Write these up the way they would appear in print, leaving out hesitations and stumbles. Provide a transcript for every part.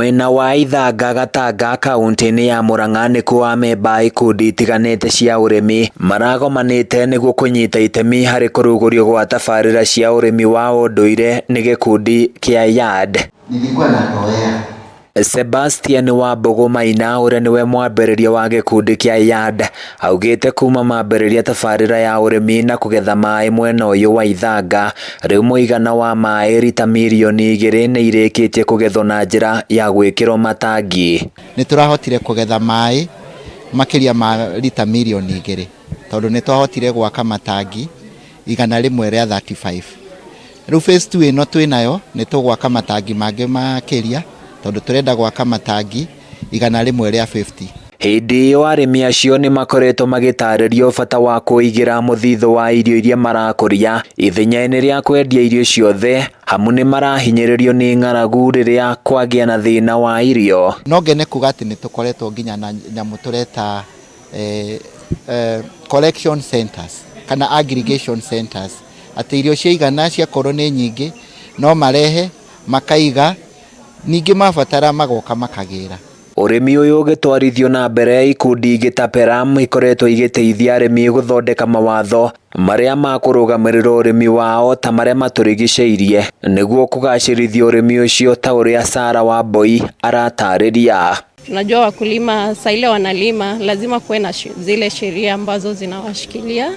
Mwena wa Ithanga Gatanga kaunti-inĩ ya Murang'a nĩkuo amemba a ikundi itiganĩte cia ũrĩmi maragomanĩte nĩguo kũnyita itemi harĩ kũrugũrio gwa tabarĩra cia ũrĩmi wa ũndũire nĩ gĩkundi kĩa YARD. Nilikuwa na zoea. Sebastian Wambũgũ Maina ũrĩa nĩwe mwambĩrĩria wa gĩkundi kĩa YARD augĩte kuma mambĩrĩria tabarĩra ya ũrĩmi na kũgetha maĩ mwena ũyũ wa Ithanga rĩu mũigana wa maĩ rita mirioni 2 nĩ irĩkĩtie kũgethwo na njĩra ya gwĩkĩrwo matangi. Nĩ tũrahotire kũgetha maĩ makĩria ma rita mirioni 2 tondũ nĩ twahotire gwaka matangi 100 rĩa 35. Rĩu phase 2 ĩno twĩnayo nĩ tũgwaka matangi mangĩ makĩria tondũ tũrenda gwaka matangi 100 rĩa 50. Hĩndĩ ĩyo arĩmi acio nĩ makoretwo magĩtarĩrio bata wa kũigĩra mũthithũ wa irio iria marakũria ithenya-inĩ rĩa kwendia irio ciothe amu nĩ marahinyĩrĩrio nĩ ng'aragu rĩrĩa kwagĩa na thĩna wa irio. No ngene kuga atĩ nĩ tũkoretwo nginya na nyamũ tũreta collection centers kana aggregation centers, atĩ irio ciaigana ciakorwo nĩ nyingĩ no marehe makaiga, ningĩ mabatara magoka makagĩra. Ũrĩmi ũyũ ũgĩtwarithio na mbere, ikundi ingĩ ta Peram ikoretwo igĩteithia arĩmi gũthondeka mawatho marĩa makũrũgamĩrĩra ũrĩmi wao ta marĩa matũrigicĩirie nĩguo kũgacĩrithia ũrĩmi ũcio ta ũrĩa Sara Wambui aratarĩria. Tunajua wakulima saa ile wanalima lazima kuwe na zile sheria ambazo zinawashikilia,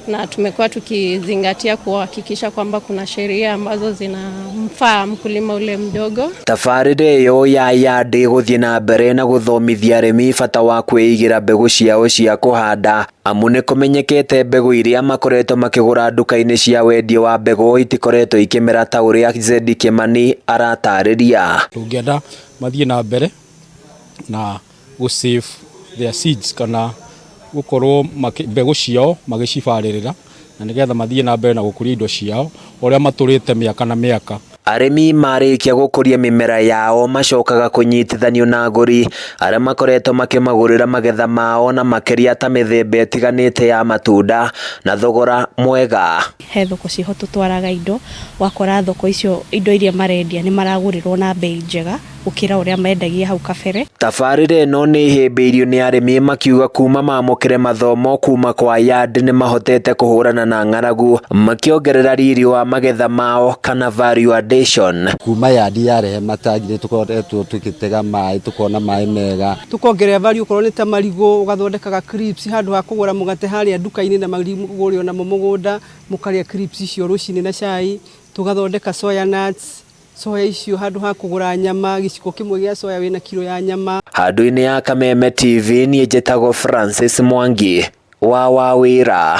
na tumekuwa tukizingatia kuhakikisha kwamba kuna sheria ambazo zinamfaa mkulima ule mdogo. Tabarĩra ĩyo ya YARD ĩgũthiĩ na mbere na gũthomithia arĩmi bata wa kwĩigĩra mbegũ ciao cia kũhanda amu nĩ kũmenyekete mbegũ iria makoretwo makĩgũra nduka-inĩ cia wendia wa mbegũ itikoretwo ikĩmera ta ũrĩa Zedi Kimani aratarĩria. Tũngĩenda mathiĩ na mbere na gũ save their seeds kana gũkorwo mbegũ ciao magĩcibarĩrĩra na nĩgetha mathiĩ na mbere na gũkũria indo ciao ũrĩa matũrĩte mĩaka na mĩaka. Arĩmi marĩkia gũkũria mĩmera yao macokaga kũnyitithanio na agũri arĩa makoretwo makĩmagũrĩra magetha mao na makĩria ta mĩthemba ĩtiganĩte ya matunda na thogora mwega. He thoko ciho tũtwaraga indo, wakora thoko icio indo iria marendia nĩ maragũrĩrwo na bei njega gũkĩra ũrĩa mendagia hau kabere. Tabarĩra ĩno nĩ ĩhĩmbĩirio nĩ arĩmi makiuga kuma mamũkĩre mathomo kuma kwa YARD nĩ mahotete kũhũrana na ng'aragu makĩongerera riri wa magetha mao kana value addition. Kuma YARD yarehe matangi nĩ tũkoretwo tũgĩtega maĩ, tũkona maĩ mega. Tukongerera value, okorwo nĩ ta marigũ ũgathondekaga crisps handũ ha kũgũra mũgate harĩa nduka-inĩ na marigũ ũrĩ onamo mũgũnda, mũkarĩa crisps icio rũcinĩ na cai. Tũgathondeka soya nuts, soya icio handũ ha kũgũra nyama, gĩciko kĩmwe gĩa soya wĩna kiro ya nyama. Handũ-inĩ ya Kameme TV, niĩ njĩtagwo Francis Mwangi wa Wawĩra.